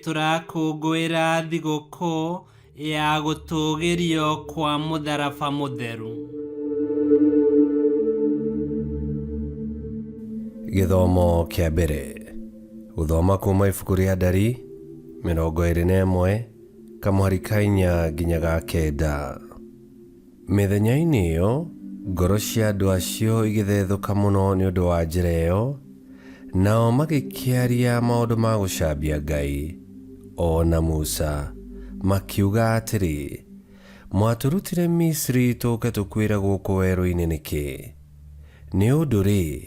Tũrakũngũĩra thigũkũ ya gũtũũgĩrio kwa mũtharaba mũtheru. Gĩthomo kĩa mbere. Gũthoma kuma ibuku rĩa Ndari 21 kamũhari ka inya nginya ga kenda. Mĩthenya-inĩ ĩyo, ngoro cia andũ acio igĩthethũka mũno nĩ ũndũ wa njĩra ĩyo, nao magĩkĩaria maũndũ ma gũcambia Ngai, o na Musa, makiuga atĩrĩ, Mwatũrutire Misiri tũũke tũkuĩre gũkũ werũ-inĩ nĩkĩ? Nĩ ũndũ-rĩ,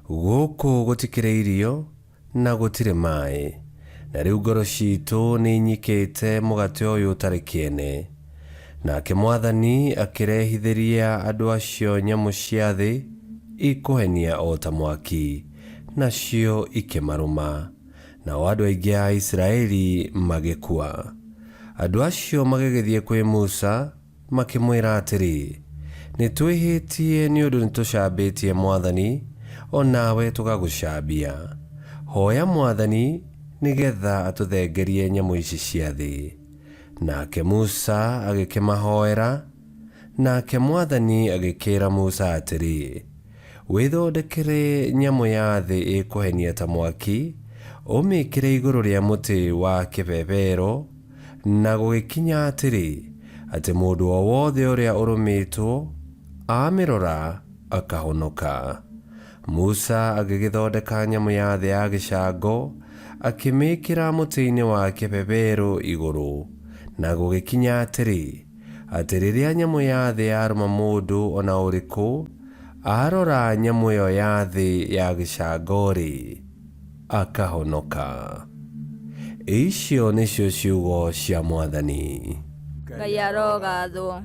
gũkũ gũtikĩrĩ irio, na gũtirĩ maĩ, na rĩu ngoro ciitũ nĩinyikĩte mũgate ũyũ ũtarĩ kĩene. Nake Mwathani akĩrehithĩria andũ acio nyamũ cia thĩ ikũhenia o ta mwaki, nacio ikĩmarũma, nao andũ aingĩ a Isiraeli magĩkua. Andũ acio magĩgĩthiĩ kwĩ Musa, Makĩmwĩra atĩrĩ, Nĩtwĩhĩtie nĩ ũndũ nĩtũcambĩtie Mwathani, o nawe tũgagũcambia. Hoya Mwathani nĩ getha atũthengerie nyamũ ici cia thĩ. Nake Musa agĩkĩmahoera, nake Mwathani agĩkĩĩra Musa atĩrĩ, Wĩthondekere nyamũ ya thĩ ĩkũhenia ta mwaki, ũmĩĩkĩre igũrũ rĩa mũtĩ wa kĩbebero, Na gũgĩkinya atĩrĩ, atĩ mũndũ o wothe ũrĩa ũrũmĩtwo, aamĩrora, akahonoka. Musa agĩgĩthondeka nyamũ ya thĩ ya gĩcango, akĩmĩĩkĩra mũtĩ-inĩ wa kĩbeberũ igũrũ. Na gũgĩkinya atĩrĩ, atĩ rĩrĩa nyamũ ya thĩ yarũma mũndũ o na ũrĩkũ, aarora nyamũ ĩo ya thĩ ya gĩcango-rĩ, akahonoka. Icio nĩcio ciugo cia Mwathani. Ngai arogathwo.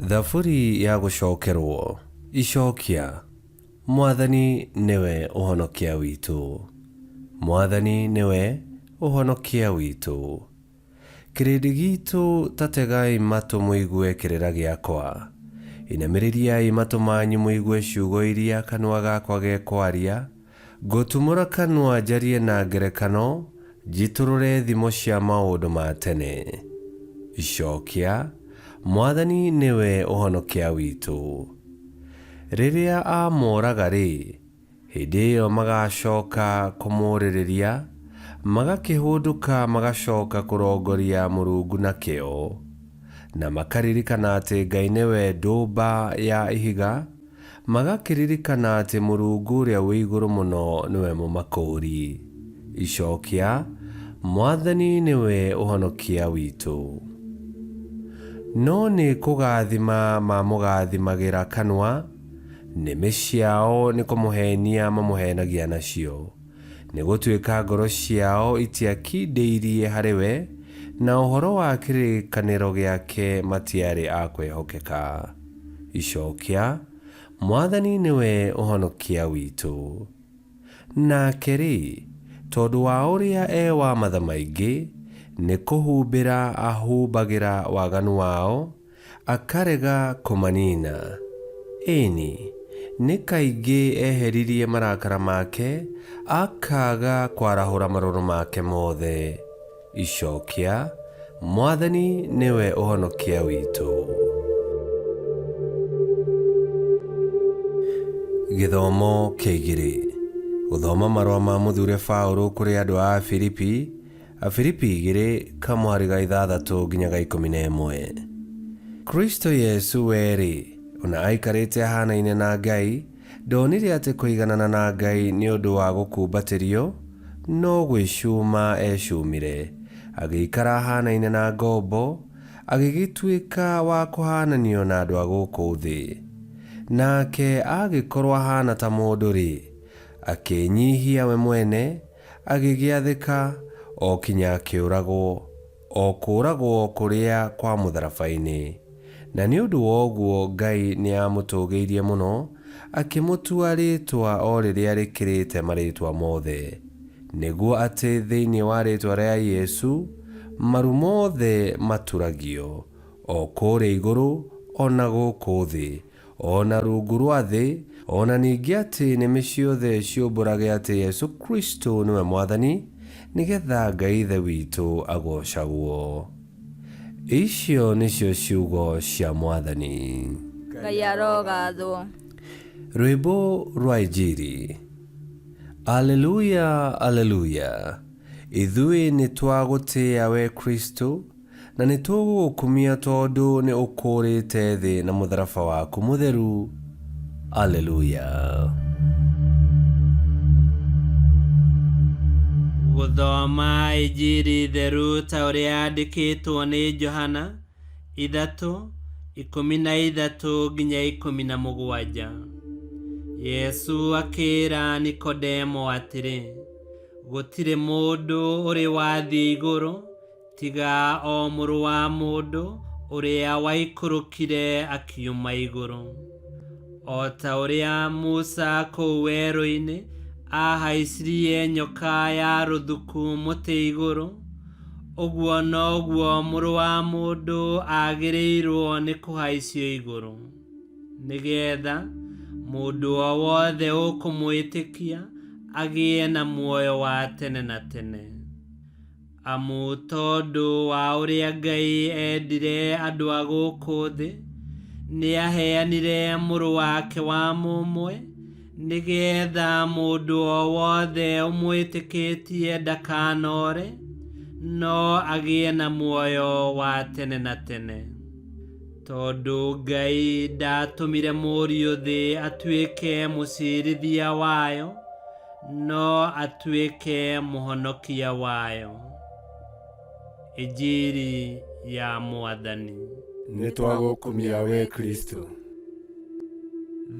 Thaburi ya gũcokerwo. Icokia. Mwathani nĩwe ũhonokia witũ. Mwathani nĩwe ũhonokia witũ. Kĩrĩndĩ giitũ, ta tegai matũ mũigue kĩrĩra gĩakwa, inamĩrĩriai matũ manyu mũigue ciugo iria kanua gakwa gekwaria. Ngũtumũra kanua njarie na ngerekano, njitũrũre thimo cia maũndũ ma tene. Icokia, Mwathani nĩwe ũhonokia witũ. Rĩrĩa aamooraga-rĩ, Hĩndĩ ĩyo magacooka kũmũũrĩrĩria, magakĩhũndũka magacooka kũrongoria Mũrungu na kĩo, na makaririkana atĩ Ngai nĩwe ndũmba ya ihiga, magakĩririkana atĩ Mũrungu Ũrĩa wĩ Igũrũ Mũno nĩwe mũmakũũri. Icokia, Mwathani nĩwe ũhonokia witũ. No nĩ kũgaathima mamũgaathimagĩra kanua, Nĩmĩ ciao nĩ kũmũheenia mamũheenagia nacio, nĩ gũtuĩka ngoro ciao itiakindĩirie harĩ we, na ũhoro wa kĩrĩkanĩro gĩake matiarĩ a kwĩhokeka. Icokia, Mwathani nĩwe ũhonokia witũ. Nake-rĩ, tondũ wa ũrĩa e wa matha maingĩ, nĩ kũhumbĩra ahumbagĩra waganu wao, Akarega kũmaniina. Ĩĩ-ni, nĩ kaingĩ eheririe marakara make, akaaga kwarahũra marũrũ make mothe. Icokia, Mwathani nĩwe ũhonokia witũ. Gĩthomo kĩa igĩrĩ. Gũthoma marũa ma mũthure Paũlũ kũrĩ andũ a Afilipi Afilipi igĩrĩ kamũhari ga ithathatũ nginya ga 11. Kristo Yesu we-rĩ, o na aikarĩte ahaanaine na Ngai, ndonire atĩ kũiganana na Ngai nĩ ũndũ wa gũkumbatĩrio, no gwĩcuma ecumire, agĩikara ahaanaine na ngombo, agĩgĩtuĩka wa kũhaananio na andũ a gũkũ thĩ. Nake aagĩkorũo ahaana ta mũndũ-rĩ, akĩĩnyihia we mwene, Agĩgĩathĩka o kinya akĩũragwo, o kũũragwo kũrĩa kwa mũtharaba-inĩ. Na nĩ ũndũ wa ũguo Ngai nĩaamũtũũgĩirie mũno, akĩmũtua rĩĩtwa o rĩrĩa rĩkĩrĩte marĩĩtwa mothe, nĩguo atĩ thĩinĩ wa rĩĩtwa rĩa Yesu maru mothe maturagio, o kũrĩa igũrũ o na gũkũ thĩ, o na rungu rwa thĩ, o na ningĩ atĩ nĩmĩ ciothe ciumbũrage atĩ Yesu Kristo nĩwe Mwathani, Nĩgetha Ngai Ithe witũ agocagwo. Icio nĩcio ciugo cia Mwathani. Ngai arogathwo. Rwĩmbo rwa Injiri. Aleluya, aleluya. Ithuĩ nĩ twagũtĩĩa we Kristo, na nĩ tũgũgũkumia tondũ nĩ ũkũũrĩte thĩ na mũtharaba waku mũtheru. Aleluya. Gũthoma Injiri theru ta ũrĩa yandĩkĩtwo nĩ Johana 3:13-17. Yesu akĩĩra Nikodemo atĩrĩ, gũtirĩ mũndũ ũrĩ wathiĩ igũrũ tiga o Mũrũ wa Mũndũ ũrĩa waikũrũkire akiuma igũrũ. O ta ũrĩa Musa kũu werũ-inĩ ahaicirie nyoka ya rũthuku mũtĩ igũrũ, ũguo noguo Mũrũ wa Mũndũ agĩrĩirwo nĩ kũhaicio igũrũ, nĩgeetha mũndũ o wothe ũkũmwĩtĩkia agĩe na muoyo wa tene na tene. Amu tondũ wa ũrĩa Ngai endire andũ a gũkũ thĩ, nĩaheanire Mũrũ wake wa mũmwe, nĩgeetha mũndũ o wothe ũmwĩtĩkĩtie ndakanore, no agĩe na muoyo wa tene na tene. Tondũ Ngai ndaatũmire Mũriũ thĩ atuĩke mũciirithia wayo, no atuĩke mũhonokia wayo. Injiri ya Mwathani. Nĩ twagũkumia we Kristo.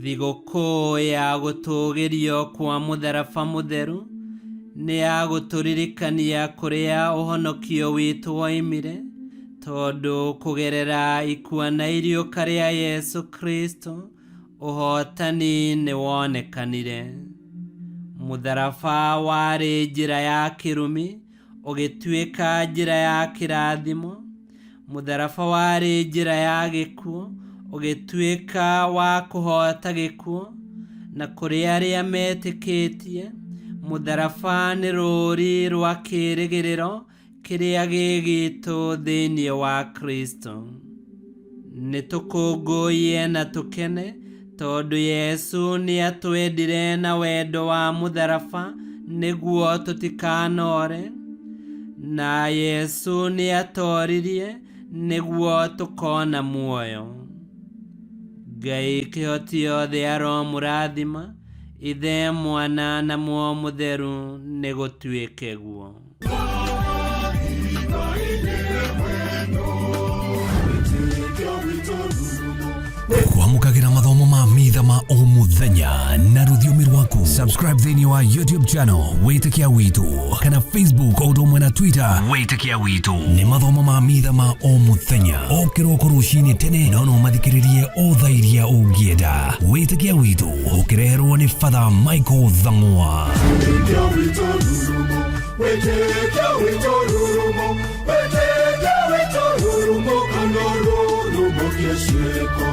Thigũkũ ya gũtũũgĩrio kwa mũtharaba mũtheru nĩ ya gũtũririkania kũrĩa ũhonokio witũ woimire, tondũ kũgerera ikua na iriũka rĩa Yesu Kristo ũhootani nĩ wonekanire. Mũtharaba warĩ njĩra ya kĩrumi ũgĩtuĩka njĩra ya kĩrathimo. Mũtharaba warĩ njĩra ya gĩkuũ ũgĩtuĩka wa kũhoota gĩkuũ, na kũrĩ arĩa metĩkĩtie mũtharaba nĩ rũũri rwa kĩĩrĩgĩrĩro kĩrĩa gĩ gitũ thĩinĩ wa Kristo. Nĩ tũkũngũiye na tũkene tondũ Yesu nĩatwendire na wendo wa mũtharaba nĩguo tũtikanore, na Yesu nĩatoririe nĩguo tũkona muoyo. Ngai kĩhoti yothe aromũrathima, Ithe, Mwana na Muoyo Mũtheru, nĩ gũtuĩke guo. Kwamũkagĩra mathomo ma mitha ma o mũthenya na rũthiomi rwaku. Subscribe thĩinĩ wa YouTube channel Wĩtĩkia Witũ kana Facebook o ũndũ ũmwe na Twitter Wĩtĩkia Witũ. Nĩ mathomo ma mitha ma o mũthenya o kĩroko rũcinĩ tene, no no mathikĩrĩrie o thaa iria ũngĩenda. Wĩtĩkia Witũ ũkĩreherwo nĩ Father Michael Thang'wa. Wĩtĩkia witũ rurumo, wĩtĩkia witũ rurumo, wĩtĩkia witũ rurumo, kana rurumo kĩciĩko.